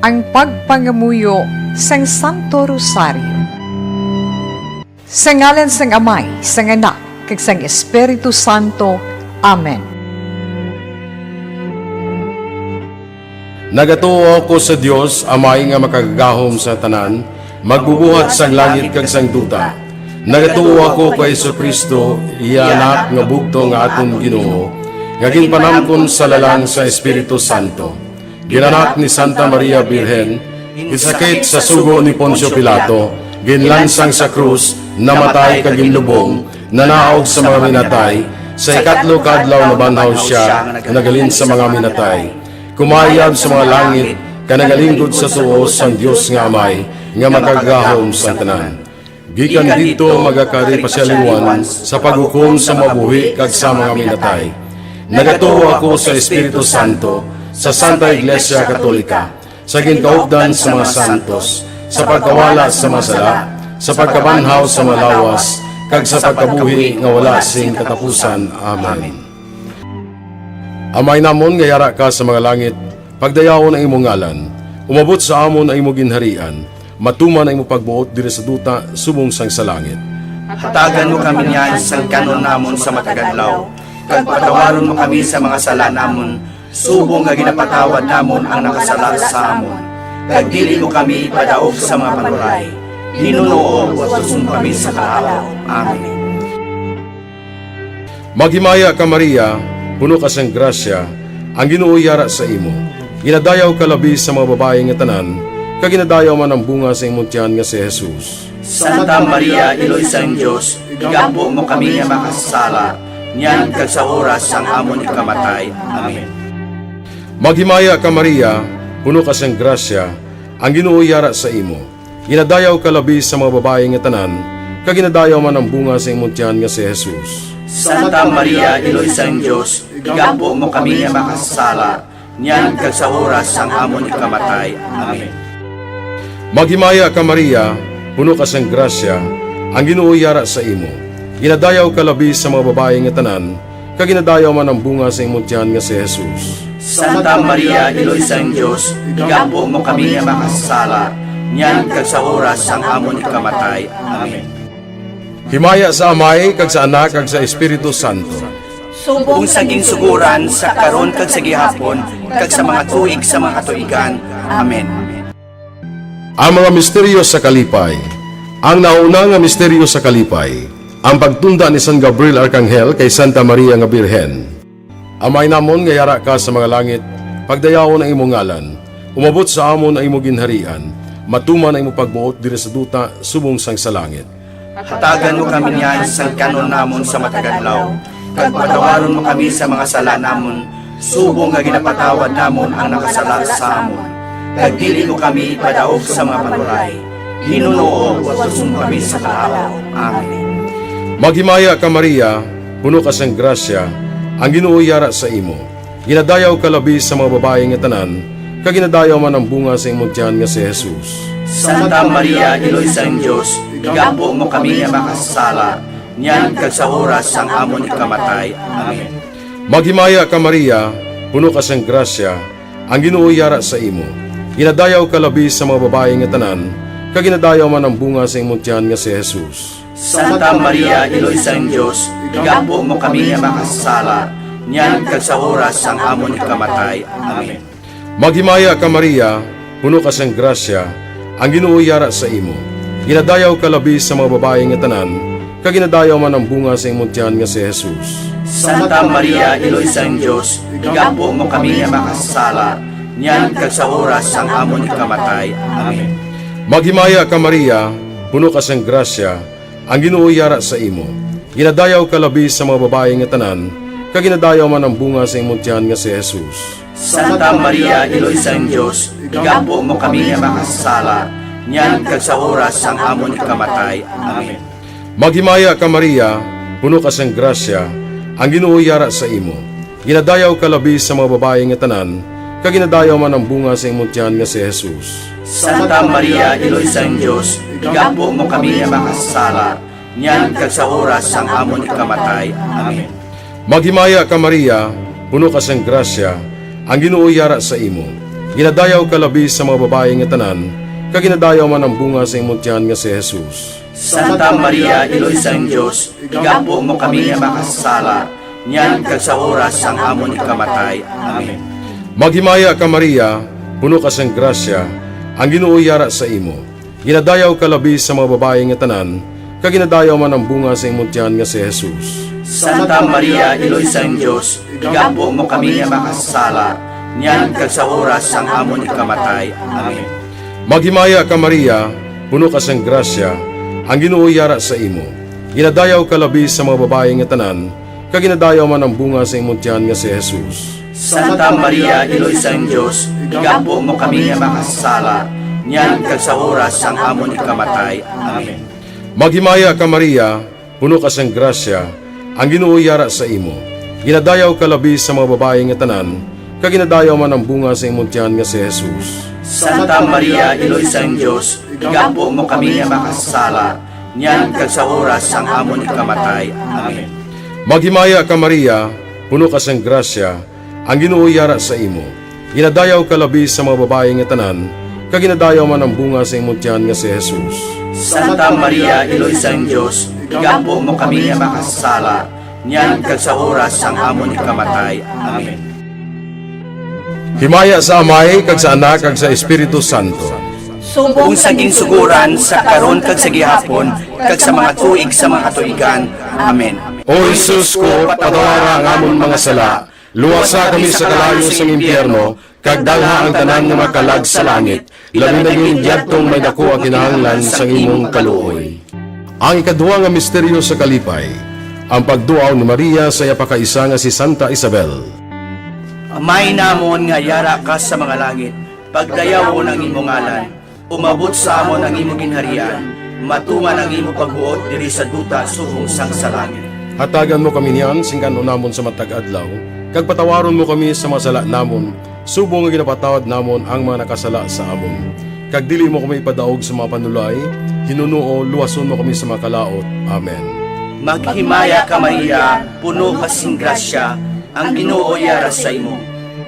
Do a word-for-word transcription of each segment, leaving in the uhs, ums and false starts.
Ang pagpangamuyo sang Santo Rosario. Sa ngalan sang Amay, sang Anak, kag sang Espiritu Santo. Amen. Nagatuo ako sa Dios, Amay nga Makagagahom sa tanan, Magbubuhat sang langit kag sang duta. Nagatuo ako kay Jesu-Cristo, iya Anak nga bugtong nga aton Ginoo, nga ginpanamkon sa lalang sa Espiritu Santo. Ginanak ni Santa Maria Birhen, ginsakit sa sugo ni Poncio Pilato, ginlansang sa krus, namatay kag ginlubong, nanaog sa mga minatay, sa ikatlo ka adlaw nabanhaw sia nga naghalin sa mga minatay. Kumayab sa mga langit, kag nagalinggod sa tuo sang Dios nga Amay, nga Makagagahom sang tanan. Gikan didto magakari pa sia liwat sa paghukom sa mabuhi kag sa mga minatay. Nagatuo ako sa Espiritu Santo, sa Santa Iglesia Katolika, sa ginkaupdan sa mga santos, sa pagkawala sa mga sala, sa pagkabanhaw sa mga lawas, kag sa pagkabuhi nga wala sing katapusan. Amen. Amay namon nga yara ka sa mga langit, pagdayawon ang imo ngalan. Umabot sa amon ang imo ginharian. Matuman ang imo pagbuot diri sa duta subong sang sa langit. Hatagan mo kami niyan sang kan-on namon sa matag adlaw, kag patawaron mo kami sa mga sala namon, subong nga ginapatawad namon ang nakasala sa amon. Kag dili mo kami ipadaog sa mga panuray. Ginoo, utuson mo kami sa kahawa. Amen. Maghimaya ka, Maria, puno ka sang grasya, ang Ginoo yara sa imo. Ginadayaw ka labi sa mga babayi nga tanan, kag ginadayaw man ang bunga sa imong tiyan nga si Jesus. Santa Maria, Iloy sang Dios, igampo mo kami nga makasasala, niyan kag sa oras sang amon ikamatay. Amen. Maghimaya ka, Maria, puno ka sang grasya, ang Ginoo yara sa imo. Ginadayaw ka labi sa mga babayi nga tanan, kag ginadayaw man ang bunga sa imong tiyan nga si Jesus. Santa Maria, Iloy sang Dios, igampo mo kami nga makasasala, niyan kag sa oras sang amon ikamatay. Amen. Maghimaya ka, Maria, puno ka sang grasya, ang Ginoo yara sa imo. Ginadayaw ka labi sa mga babayi nga tanan, kag ginadayaw man ang bunga sa imong tiyan nga si Jesus. Santa Maria, Iloy sang Dios, igampo mo kami nga makasasala, niyan kag sa oras sang amon ikamatay. Amen. Himaya sa Amay, kag sa Anak, kag sa Espiritu Santo. Subong sa ginsugoran, sa karon, kag sa gihapon, kag sa mga tuig sa mga katuigan. Amen. Ang mga misteryo sa kalipay. Ang nauna nga misteryo sa kalipay, ang pagtunda ni San Gabriel Arkanghel kay Santa Maria nga Birhen. Amay namon nga yara ka sa mga langit, pagdayawon ang imong ngalan. Umabot sa amon ang imong ginharian. Matuman ang imong pagbuot diri sa duta subong sang sa langit. Hatagan mo kami niyan sang kan-on namon sa matag adlaw, kag patawaron mo kami sa mga sala namon, subong nga ginapatawad namon ang nakasala sa amon. Kag dili mo kami ipadaog sa mga panuray. Ginoo, utuson mo kami sa kahawa. Amen. Maghimaya ka, Maria, puno ka sang grasya, ang Ginoo yara sa imo. Ginadayaw ka labi sa mga babayi nga tanan, kag ginadayaw man ang bunga sa imong tiyan nga si Jesus. Santa Maria, Iloy sang Dios, igampo mo kami nga makasasala, niyan kag sa oras sang amon ikamatay. Amen. Maghimaya ka, Maria, puno ka sang grasya, ang Ginoo yara sa imo. Ginadayaw ka labi sa mga babayi nga tanan, kag ginadayaw man ang bunga sa imong tiyan nga si Jesus. Santa Maria, Iloy sang Dios, igampo mo kami nga makasasala, niyan kag sa oras sang amon ikamatay. Amen. Maghimaya ka, Maria, puno ka sang grasya, ang Ginoo yara sa imo. Ginadayaw ka labi sa mga babayi nga tanan, kag ginadayaw man ang bunga sa imong tiyan nga si Jesus. Santa Maria, Iloy sang Dios, igampo mo kami nga makasasala, niyan kag sa oras sang amon ikamatay. Amen. Maghimaya ka, Maria, puno ka sang grasya, ang Ginoo yara sa imo. Ginadayaw ka labi sa mga babayi nga tanan, kag ginadayaw man ang bunga sa imong tiyan nga si Jesus. Santa Maria, Iloy sang Dios, igampo mo kami nga makasasala, niyan kag sa oras sang amon ikamatay. Amen. Maghimaya ka, Maria, puno ka sang grasya, ang Ginoo yara sa imo. Ginadayaw ka labi sa mga babayi nga tanan, kag ginadayaw man ang bunga sa imong tiyan nga si Jesus. Santa Maria, Iloy sang Dios, igampo mo kami nga makasasala, niyan kag sa oras sang amon ikamatay. Amen. Maghimaya ka, Maria, puno ka sang grasya, ang Ginoo yara sa imo. Ginadayaw ka labi sa mga babayi nga tanan, kag ginadayaw man ang bunga sa imong tiyan nga si Jesus. Santa Maria, Iloy sang Dios, igampo mo kami nga makasasala, niyan kag sa oras sang amon ikamatay. Amen. Maghimaya ka, Maria, puno ka sang grasya, ang Ginoo yara sa imo. Ginadayaw ka labi sa mga babayi nga tanan, kag ginadayaw man ang bunga sa imong tiyan nga si Jesus. Santa Maria, Iloy sang Dios, igampo mo kami nga makasasala, niyan kag sa oras sang amon ikamatay. Amen. Maghimaya ka, Maria, puno ka sang grasya, ang Ginoo yara sa imo. Ginadayaw ka labi sa mga babayi nga tanan, kag ginadayaw man ang bunga sa imong tiyan nga si Jesus. Santa Maria, Iloy sang Dios, igampo mo kami nga makasasala, niyan kag sa oras sang amon ikamatay. Amen. Maghimaya ka, Maria, puno ka sang grasya, ang Ginoo yara sa imo. Ginadayaw ka labi sa mga babayi nga tanan, kag ginadayaw man ang bunga sa imong tiyan nga si Jesus. Santa Maria, Iloy sang Dios, igampo mo kami nga makasasala, niyan kag sa oras sang amon ikamatay. Amen. Maghimaya ka, Maria, puno ka sang grasya, ang Ginoo yara sa imo. Ginadayaw ka labi sa mga babayi nga tanan, kag ginadayaw man ang bunga sa imong tiyan nga si Jesus. Santa Maria, Iloy sang Dios, igampo mo kami nga makasasala, niyan kag sa oras sang amon ikamatay. Amen. Himaya sa Amay, kag sa Anak, kag sa Espiritu Santo. Subong sa ginsuguran, sa karon, kag sa gihapon, kag sa mga tuig sa mga katuigan. Amen. O Jesus ko, patawara ang amon mga sala, luwasa kami sa kalayo sang impyerno, kag dalha ang tanan nga mga kalag sa langit, labi na gid yadtong may daku ang kinahanglan sang imong kaluoy. Ang ikadua nga misteryo sa kalipay, ang pagduaw ni Maria sa iya pakaisa nga si Santa Isabel. Amay namon nga yara ka sa mga langit, pagdayawon ang imo ngalan, umabot sa amon ang imo ginharian, matunga ang imo pagbuot diri sa duta subong sang sa langit. Hatagan mo kami niyan sing kan-on namon sa matag adlaw, kag patawaron mo kami sa mga sala namon, subong nga ginapatawad namon ang mga nakasala sa amon. Kag dili mo kami ipadaog sa mga panulay, hinunoo luwason mo kami sa mga kalaut. Amen. Maghimaya ka, Maria, puno ka sing grasya, ang Ginoo yara sa imo.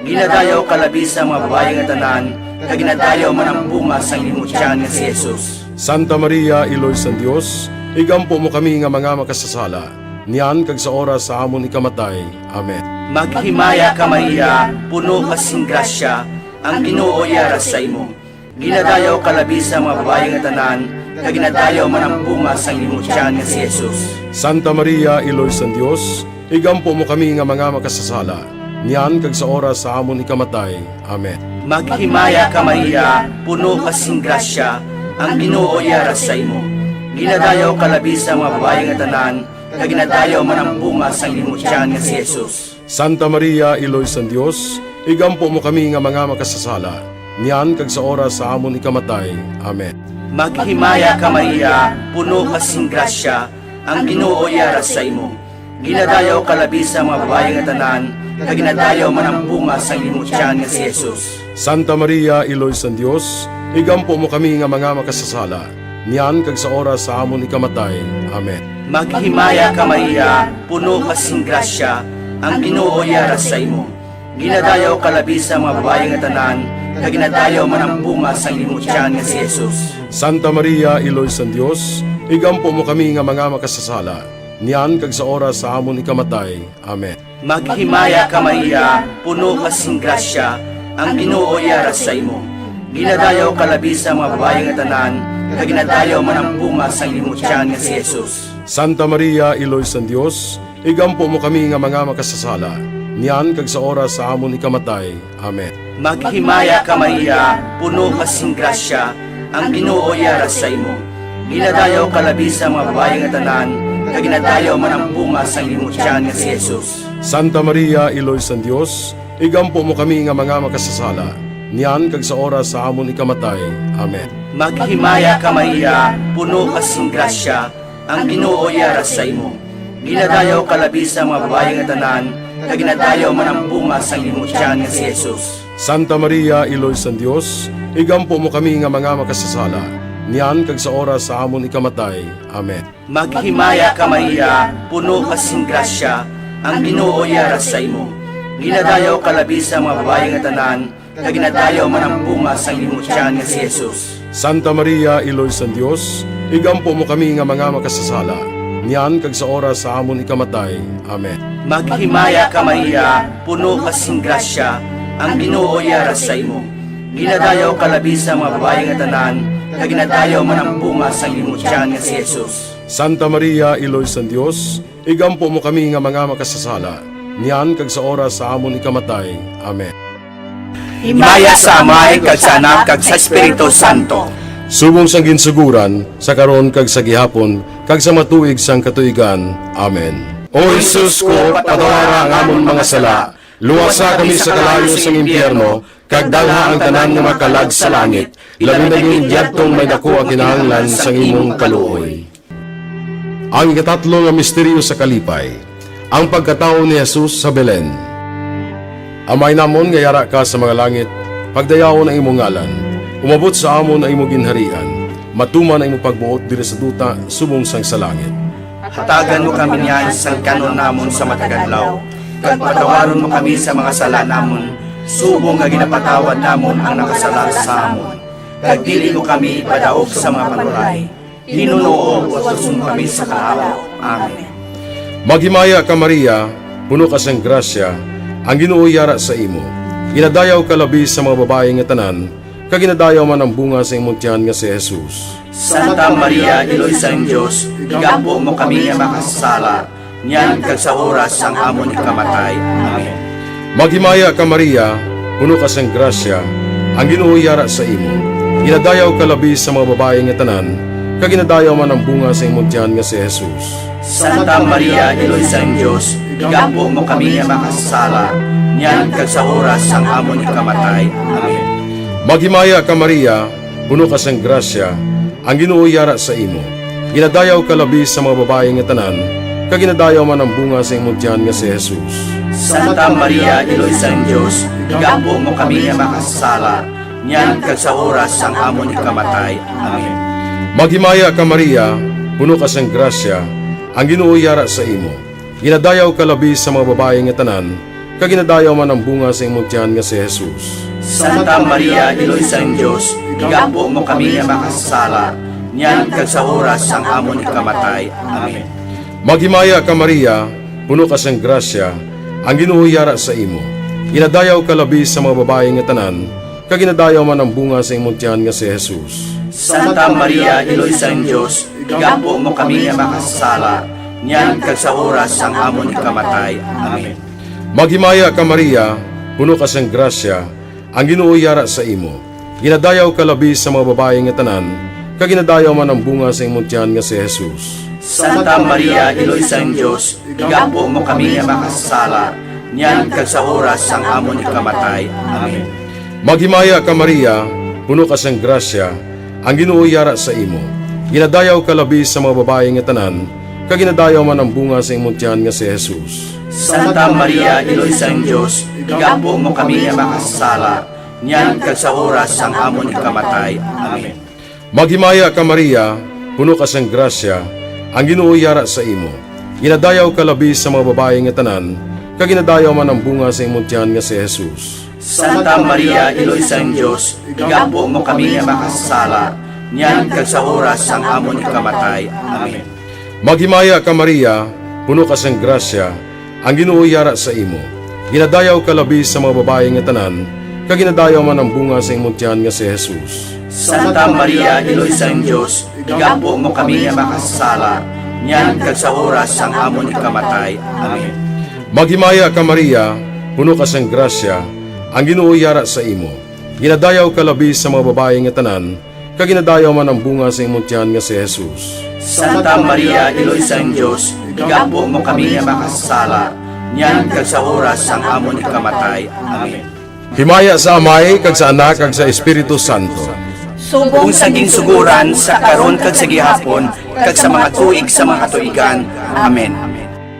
Ginadayaw ka labi sa mga babayi nga tanan, kag ginadayaw man ang bunga sang imo tiyan nga si Jesus. Santa Maria, Iloy sang Dios, igampo mo kami nga mga makasasala, niyan kag sa oras sa amon ikamatay. Amen. Maghimaya ka, Maria, puno ka sing grasya, ang Ginoo yara sa imo. Ginadayaw ka labi sa mga babayi nga tanan, kag ginadayaw man ang bunga sang imo tiyan nga si Jesus. Santa Maria, Iloy sang Dios, igampo mo kami nga mga makasasala, niyan kag sa oras sa amon ikamatay. Amen. Maghimaya ka, Maria, puno ka sing grasya, ang Ginoo yara sa imo. Ginadayaw ka labi sa mga babayi nga tanan, kag ginadayaw man ang bunga sang imo tiyan nga si Jesus. Santa Maria, Iloy sang Dios, igampo mo kami nga mga makasasala, niyan kag sa oras sa amon ikamatay. Amen. Maghimaya ka, Maria, puno ka sing grasya, ang Ginoo yara sa imo. Ginadayaw ka labi sa mga babayi nga tanan, kag ginadayaw man ang bunga sang imo tiyan nga si Jesus. Santa Maria, Iloy sang Dios, igampo mo kami nga mga makasasala, niyan kag sa oras sa amon ikamatay. Amen. Maghimaya ka, Maria, puno ka sing grasya, ang Ginoo yara sa imo. Ginadayaw ka labi sa mga babayi nga tanan, kag ginadayaw man ang bunga sang imo tiyan nga si Jesus. Santa Maria, Iloy sang Dios, igampo mo kami nga mga makasasala, niyan kag sa oras sa amon ikamatay. Amen. Maghimaya ka, Maria, puno ka sing grasya, ang Ginoo yara sa imo. Ginadayaw ka labi sa mga babayi nga tanan, kag ginadayaw man ang bunga sang imo tiyan nga si Jesus. Santa Maria, Iloy sang Dios, igampo mo kami nga mga makasasala, niyan kag sa oras sa amon ikamatay. Amen. Maghimaya ka, Maria, puno ka sing grasya, ang Ginoo yara sa imo. Ginadayaw ka labi sa mga babayi nga tanan, kag ginadayaw man ang bunga sang imo tiyan nga si Jesus. Santa Maria, Iloy sang Dios, igampo mo kami nga mga makasasala, niyan kag sa oras sa amon ikamatay. Amen. Maghimaya ka, Maria, puno ka sing grasya, ang Ginoo yara sa imo. Ginadayaw ka labi sa mga babayi nga tanan, kag ginadayaw man ang bunga sang imo tiyan nga si Jesus. Santa Maria, Iloy sang Dios, igampo mo kami nga mga makasasala, niyan kag sa oras sa amon ikamatay. Amen. Maghimaya ka, Maria, puno ka sing grasya, ang Ginoo yara sa imo. Ginadayaw ka labi sa mga babayi nga tanan, kag ginadayaw man ang bunga sang imong tiyan nga si Jesus. Santa Maria, Iloy sang Dios, igampo mo kami nga mga makasasala, niyan kag sa oras sa amon ikamatay. Amen. Maghimaya ka, Maria, puno ka sing grasya, ang Ginoo yara sa imo. Ginadayaw ka labi sa mga babayi nga tanan, kag ginadayaw man ang bunga sang imong tiyan nga si Jesus. Santa Maria, Iloy sang Dios, igampo mo kami nga mga makasasala, niyan kag sa oras sa amon ikamatay. Amen. Himaya sa Amay, kag sa Anak, kag sa Espiritu Santo. Subong sang ginsuguran, sa karon, kag sa gihapon, kag sa mga tuig sang katuigan. Amen. O Jesus ko, patawara ang amon mga sala, luwasa kami sa kalayo sang impyerno, kag dalha ang tanan nga mga kalag sa langit, labi na gid yadtong may daku ang kinahanglan sang imong kaluoy. Ang ikatatlo nga misteryo sa kalipay, ang pagkatawo ni Jesus sa Belen. Amay namon nga yara ka sa mga langit, pagdayawon ang imong ngalan. Umabot sa amon ang imong ginharian. Matuman ang imong pagbuot diri sa duta subong sang sa langit. Hatagan mo kami niyan sang kan-on namon sa matag adlaw, kag patawaron mo kami sa mga sala namon, subong nga ginapatawad namon ang nakasala sa amon. Kag dili mo kami ipadaog sa mga panulay. Hinunoo, ugason mo kami sa kahawa. Amen. Maghimaya ka, Maria, puno ka sang grasya, ang Ginoo yara sa imo. Ginadayaw ka labi sa mga babayi nga tanan, kag ginadayaw man ang bunga sa imong tiyan nga si Jesus. Santa Maria, Iloy sang Dios, igampo mo kami nga makasasala, niyan kag sa oras sang amon ikamatay. Amen. Maghimaya ka, Maria, puno ka sang grasya, ang Ginoo yara sa imo. Ginadayaw ka labi sa mga babayi nga tanan, kag ginadayaw man ang bunga sa imong tiyan nga si Jesus. Santa Maria, Iloy sang Dios, igampo mo kami nga makasasala, niyan kag sa oras sang amon ikamatay. Amen. Maghimaya ka, Maria, puno ka sang grasya, ang Ginoo yara sa imo. Ginadayaw ka labi sa mga babayi nga tanan, kag ginadayaw man ang bunga sa imong tiyan nga si Jesus. Santa Maria, Iloy sang Dios, igampo mo kami nga makasasala, niyan kag sa oras sang amon ikamatay. Amen. Maghimaya ka, Maria, puno ka sang grasya, ang Ginoo yara sa imo. Ginadayaw ka labi sa mga babayi nga tanan, kag ginadayaw man ang bunga sa imong tiyan nga si Jesus. Santa Maria, Iloy sang Dios, igampo mo kami nga makasasala, niyan kag sa oras sang amon ikamatay. Amen. Maghimaya ka, Maria, puno ka sang grasya, ang Ginoo yara sa imo. Ginadayaw ka labi sa mga babayi nga tanan, kag ginadayaw man ang bunga sa imong tiyan nga si Jesus. Santa Maria, Iloy sang Dios, igampo mo kami nga makasasala, niyan kag sa oras sang amon ikamatay. Amen. Maghimaya ka, Maria, puno ka sang grasya, ang Ginoo yara sa imo. Ginadayaw ka labi sa mga babayi nga tanan, kag ginadayaw man ang bunga sa imong tiyan nga si Jesus. Santa Maria, Iloy sang Dios, igampo mo kami nga makasasala, niyan kag sa oras sang amon ikamatay. Amen. Maghimaya ka, Maria, puno ka sang grasya, ang Ginoo yara sa imo. Ginadayaw ka labi sa mga babayi nga tanan, kag ginadayaw man ang bunga sa imong tiyan nga si Jesus. Santa Maria, Iloy sang Dios, igampo mo kami nga makasasala, niyan kag sa oras sang amon ikamatay. Amen. Maghimaya ka, Maria, puno ka sang grasya, ang Ginoo yara sa imo. Ginadayaw ka labi sa mga babayi nga tanan, kag ginadayaw man ang bunga sa imong tiyan nga si Jesus. Santa Maria, Iloy sang Dios, igampo mo kami nga makasasala, niyan kag sa oras sang amon ikamatay. Amen. Maghimaya ka, Maria, puno ka sang grasya, ang Ginoo yara sa imo. Ginadayaw ka labi sa mga babayi nga tanan, kag ginadayaw man ang bunga sa imong tiyan nga si Jesus. Santa Maria, Iloy sang Dios, igampo mo kami nga makasasala, niyan kag sa oras sang amon ikamatay. Amen. Maghimaya ka, Maria, puno ka sang grasya, ang Ginoo yara sa imo. Ginadayaw ka labi sa mga babayi nga tanan, kag ginadayaw man ang bunga sa imong tiyan nga si Jesus. Santa Maria, Iloy sang Dios, igampo mo kami nga makasasala, niyan kag sa oras sang amon ikamatay. Amen. Himaya sa Amay, kag sa Anak, kag sa Espiritu Santo. Subong sa ginsuguran, sa karon, kag sa gihapon, kag sa mga tuig sa mga katuigan. Amen.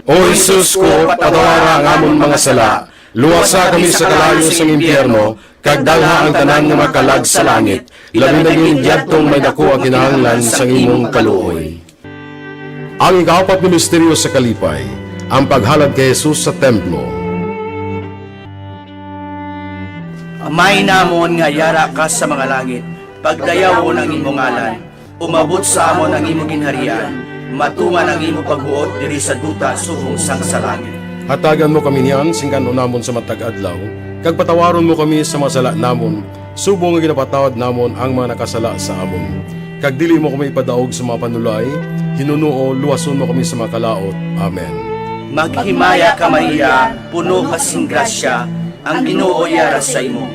O Jesus ko, patawara ang amon mga sala, luwasa kami sa kalayo sang impyerno, kag dalha ang tanan nga makalag sa langit, labi na gid yadtong may daku ang kinahanglan sang imong kaluoy. Ang ikaapat nga misteryo sa kalipay, ang paghalad kay Jesus sa templo. Amay namon nga yara ka sa mga langit, pagdayawon ang imo ngalan. Umabot sa amon ang imo ginharian. Matuman ang imo pagbuot diri sa duta subong sang sa langit. Hatagan mo kami niyan sing kan-on namon sa matag adlaw, kag patawaron mo kami sa mga sala namon, subong nga ginapatawad namon ang mga nakasala sa amon. Kag dili mo kami ipadaog sa mga panulay, hinunoo, luwason mo kami sa mga kalaut. Amen. Maghimaya ka, Maria, puno ka sing grasya, ang Ginoo yara sa imo.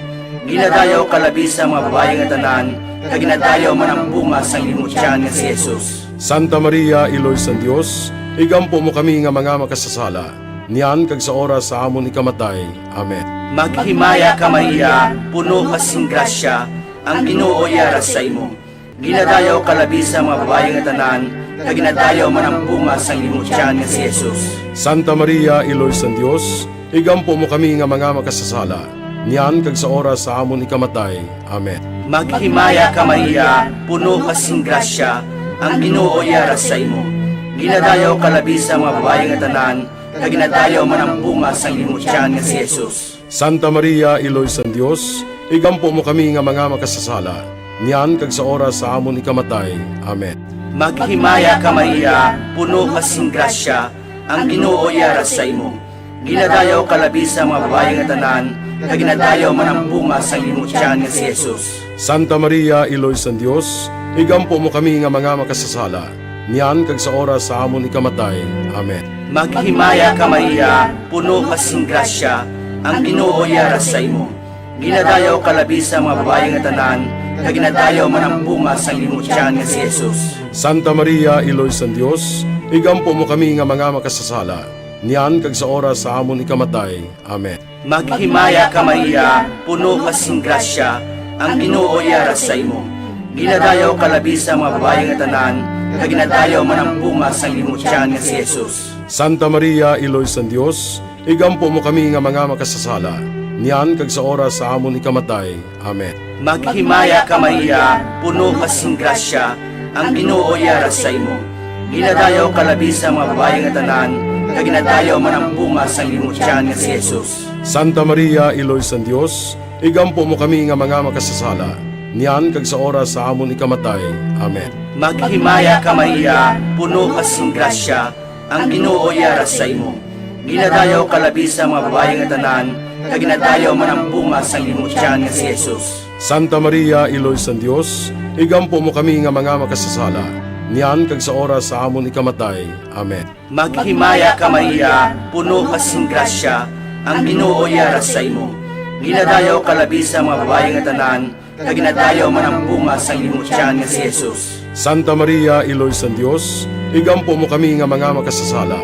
Ginadayaw ka labi sa mga babayi nga tanan, kag ginadayaw man ang bunga sang imo tiyan nga si Jesus. Santa Maria, Iloy sang Dios, igampo mo kami nga mga makasasala, niyan kag sa oras sa amon ikamatay. Amen. Maghimaya ka, Maria, puno ka sing grasya, ang Ginoo yara sa imo. Ginadayaw ka labi sa mga babayi nga tanan, kag ginadayaw man ang bunga sang imo tiyan nga si Jesus. Santa Maria, Iloy sang Dios, igampo mo kami nga mga makasasala, niyan kag sa oras sa amon ikamatay. Amen. Maghimaya ka, Maria, puno ka sing grasya, ang Ginoo yara sa imo. Ginadayaw ka labi sa mga babayi nga tanan, kag ginadayaw man ang bunga sang imo tiyan nga si Jesus. Santa Maria, Iloy sang Dios, igampo mo kami nga mga makasasala, niyan kag sa oras sa amon ikamatay. Amen. Maghimaya ka, Maria, puno ka sing grasya, ang Ginoo yara sa imo. Ginadayaw ka labi sa mga babayi nga tanan, kag ginadayaw man ang bunga sang imo tiyan nga si Jesus. Santa Maria, Iloy sang Dios, igampo mo kami nga mga makasasala, niyan kag sa oras sa amon ikamatay. Amen. Maghimaya ka, Maria, puno ka sing grasya, ang Ginoo yara sa imo. Ginadayaw ka labi sa mga babayi nga tanan, kag ginadayaw man ang bunga sang imo tiyan nga si Jesus. Santa Maria, Iloy sang Dios, igampo mo kami nga mga makasasala, niyan kag sa oras sa amon ikamatay. Amen. Maghimaya ka, Maria, puno ka sing grasya, ang Ginoo yara sa imo. Ginadayaw ka labi sa mga babayi nga tanan, kag ginadayaw man ang bunga sang imo tiyan nga si Jesus. Santa Maria, Iloy sang Dios, igampo mo kami nga mga makasasala, niyan kag sa oras sa amon ikamatay. Amen. Maghimaya ka, Maria, puno ka sing grasya, ang Ginoo yara sa imo. Ginadayaw ka labi sa mga babayi nga tanan, kag ginadayaw man ang bunga sang imo tiyan nga si Jesus. Santa Maria, Iloy sang Dios, igampo mo kami nga mga makasasala, niyan kag sa oras sa amon ikamatay. Amen. Maghimaya ka, Maria, puno ka sing grasya, ang Ginoo yara sa imo. Ginadayaw ka labi sa mga babayi nga tanan, kag ginadayaw man ang bunga sang imo tiyan nga si Jesus. Santa Maria, Iloy sang Dios, igampo mo kami nga mga makasasala, niyan kag sa oras sa amon ikamatay. Amen. Maghimaya ka, Maria, puno ka sing grasya, ang Ginoo yara sa imo. Ginadayaw ka labi sa mga babayi nga tanan, kag ginadayaw man ang bunga sang imo tiyan nga si Jesus. Santa Maria, Iloy sang Dios, igampo mo kami nga mga makasasala,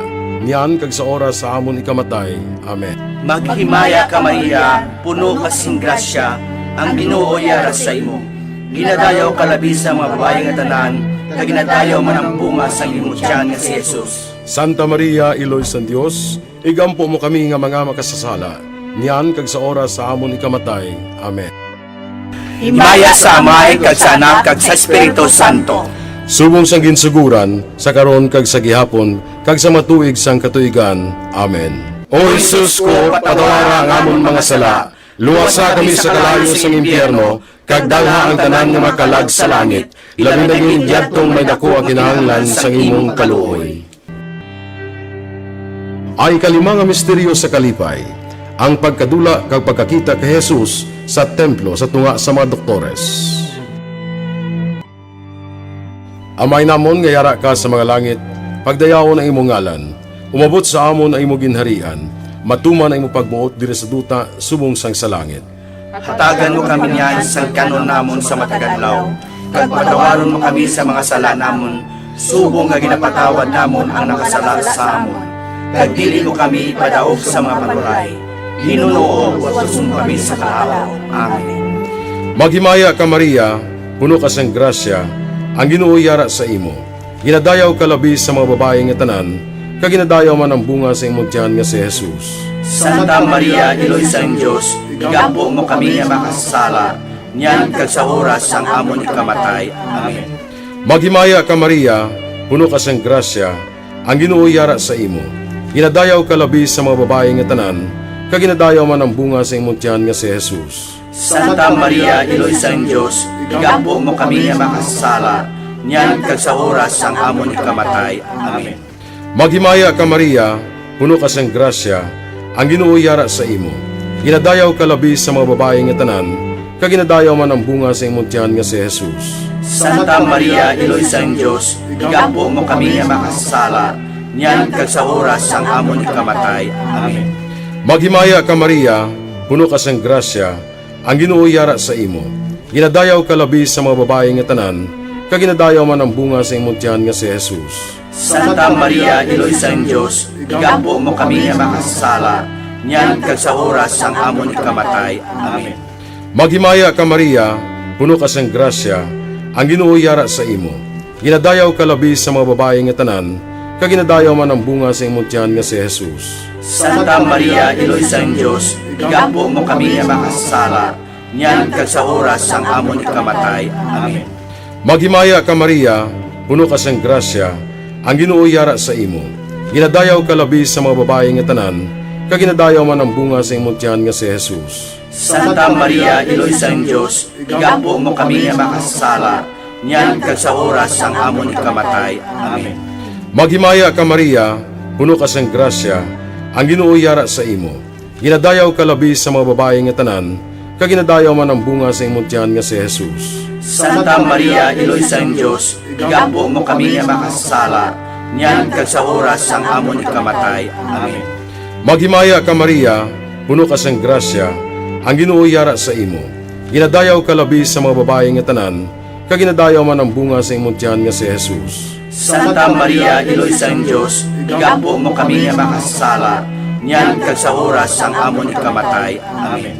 niyan kag sa oras sa amon ikamatay. Amen. Maghimaya ka, Maria, puno ka sing grasya, ang Ginoo yara sa imo. Ginadayaw ka labi sa mga babayi nga tanan, kag ginadayaw man ang bunga sang imo tiyan nga si Jesus. Santa Maria, Iloy sang Dios, igampo mo kami nga mga makasasala, niyan kag sa oras sa amon ikamatay. Amen. Himaya sa Amay, kag sa Anak, kag sa Espiritu Santo. Subong sang ginsuguran, sa karon kag sa gihapon, kag sa matuig sang katuigan. Amen. O Jesus ko, patawara ang amon mga sala, luwasa kami sa kalayo sang impyerno, kag dalha ang tanan nga mga kalag sa langit, labi na gid yadtong may daku ang kinahanglan sang imong kaluoy. Ang ikalima nga misteryo sa kalipay, ang pagkadula kag pagkakita kay Jesus sa templo sa tunga sa mga doktores. Amay namon nga yara ka sa mga langit, pagdayawon ang imong ngalan. Umabot sa amon ang imong ginharian. Matuman ang imong pagbuot diri sa duta subong sang sa langit. Hatagan mo kami niyan sang kan-on namon sa matag adlaw, kag patawaron mo kami sa mga sala namon, subong nga ginapatawad namon ang nakasala sa amon. Kag dili mo kami ipadaog sa mga panulay. Hinunoa, luwason mo kami sa kalaut. Amen. Maghimaya ka, Maria, puno ka sang grasya, ang Ginoo yara sa imo. Ginadayaw ka labi sa mga babayi nga tanan, kag ginadayaw man ang bunga sa imong tiyan nga si Jesus. Santa Maria, Iloy sang Dios, igampo mo kami nga makasasala, niyan kag sa oras sang amon ikamatay. Amen. Maghimaya ka, Maria, puno ka sang grasya, ang Ginoo yara sa imo. Ginadayaw ka labi sa mga babayi nga tanan, kag ginadayaw man ang bunga sa imong tiyan nga si Jesus. Santa Maria, Iloy sang Dios, igampo mo kami nga makasasala, niyan kag sa oras sang amon ikamatay. Amen. Maghimaya ka, Maria, puno ka sang grasya, ang Ginoo yara sa imo. Ginadayaw ka labi sa mga babayi nga tanan, kag ginadayaw man ang bunga sa imong tiyan nga si Jesus. Santa Maria, Iloy sang Dios, igampo mo kami nga makasasala, niyan kag sa oras sang amon ikamatay. Amen. Maghimaya ka, Maria, puno ka sang grasya, ang Ginoo yara sa imo. Ginadayaw ka labi sa mga babayi nga tanan, kag ginadayaw man ang bunga sa imong tiyan nga si Jesus. Santa Maria, Iloy sang Dios, igampo mo kami nga makasasala, niyan kag sa oras sang amon ikamatay. Amen. Maghimaya ka, Maria, puno ka sang grasya, ang Ginoo yara sa imo. Ginadayaw ka labi sa mga babayi nga tanan, kag ginadayaw man ang bunga sa imong tiyan nga si Jesus. Santa Maria, Iloy sang Dios, igampo mo kami nga makasasala, niyan kag sa oras sang amon ikamatay. Amen. Maghimaya ka, Maria, puno ka sang grasya, ang Ginoo yara sa imo. Ginadayaw ka labi sa mga babayi nga tanan, kag ginadayaw man ang bunga sa imong tiyan nga si Jesus. Santa Maria, Iloy sang Dios, igampo mo kami nga makasasala, niyan kag sa oras sang amon ikamatay. Amen. Maghimaya ka, Maria, puno ka sang grasya, ang Ginoo yara sa imo. Ginadayaw ka labi sa mga babayi nga tanan, kag ginadayaw man ang bunga sa imong tiyan nga si Jesus. Santa Maria, Iloy sang Dios, igampo mo kami nga makasasala, niyan kag sa oras sang amon ikamatay. Amen. Maghimaya ka, Maria, puno ka sang grasya, ang Ginoo yara sa imo. Ginadayaw ka labi sa mga babayi nga tanan, kag ginadayaw man ang bunga sa imong tiyan nga si Jesus. Santa Maria, Iloy sang Dios, igampo mo kami nga makasasala, niyan kag sa oras sang amon ikamatay. Amen.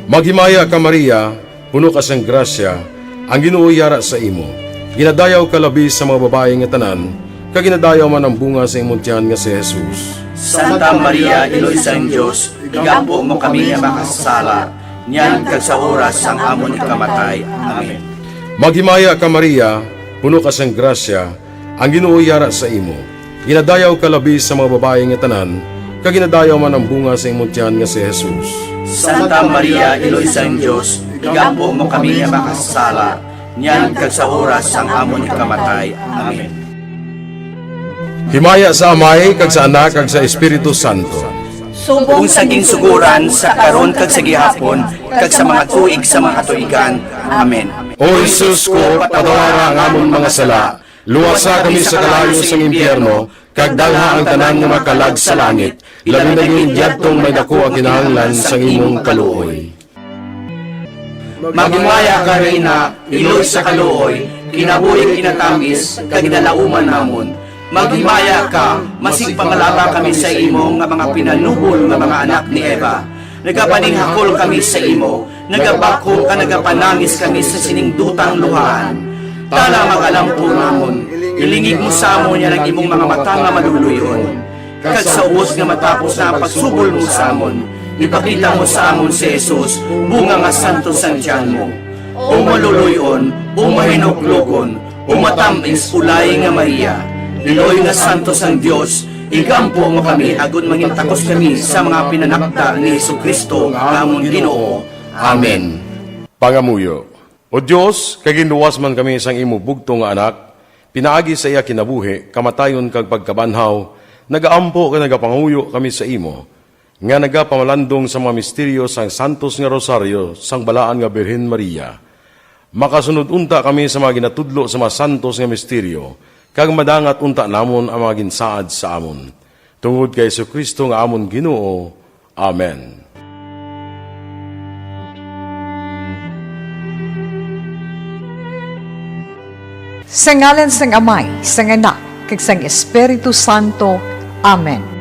Maghimaya ka, Maria, puno ka sang grasya, ang Ginoo yara sa imo. Ginadayaw ka labi sa mga babayi nga tanan, kag ginadayaw man ang bunga sa imong tiyan nga si Jesus. Santa Maria, Iloy sang Dios, igampo mo kami nga makasasala, niyan kag sa oras sang amon ikamatay. Amen. Maghimaya ka, Maria, puno ka sang grasya, ang Ginoo yara sa imo. Ginadayaw ka labi sa mga babayi nga tanan, kag ginadayaw man ang bunga sa imong tiyan nga si Jesus. Santa Maria, Iloy sang Dios, igampo mo kami nga makasasala, niyan kag sa oras sang amon ikamatay. Amen. Himaya sa Amay, kag sa Anak, kag sa Espiritu Santo. Subong sa ginsugoran, sa karon, kag sa gihapon, kag sa mga tuig sa mga katuigan. Amen. O Jesus ko, patawara ang amon mga sala, luwasa kami sa kalayo sang impyerno, kag dalha ang tanan nga mga kalag sa langit, labi na gid yadtong may daku ang kinahanglan sang imong kaluoy. Maghimaya ka, Reyna, iloy sa kaluoy, kinabuhi kinatamis, kag ginalauman namon. Maghimaya ka, masig pangalaba kami sa imo nga mga pinanubol nga mga anak ni Eva. Nagapaninghakol kami sa imo, nagabakhol kag nagapanangis kami sa sining dutang luhaan. Tana, mag-alampo namon, ilingig mo sa amon yan ang imong mga mata nga maluluy-on. Kag sa ubos nga matapos na ang pagsubol mo sa amon, ipakita mo sa amon si Jesus, bunga nga santos sang tiyan mo. O maluluy-on, o mahinuklogon, o matamis, ulay nga Maria, iloy nga santos sang Dios, igampo mo kami agod mangin takos kami sa mga pinanakda ni Jesu-Cristo nga amon Ginoo. Amen. Pangamuyo. O Dios, kay ginluwas man kami sang imo bugtong nga Anak, pinaagi sa iya kinabuhi, kamatayon kag pagkabanhaw, nagaampo kag nagapangamuyo kami sa imo, nga nagapamalandong sa mga misteryo sang Santos nga Rosario sang Balaan nga Birhen Maria. Makasunod unta kami sa mga ginatudlo sa mga santos nga misteryo, kag madangat unta namon ang mga ginsaad sa amon. Tungod kay Jesu-Cristo nga amon Ginoo. Amen. Sa ngalan sang Amay, sang Anak, kag sang Espiritu Santo. Amen.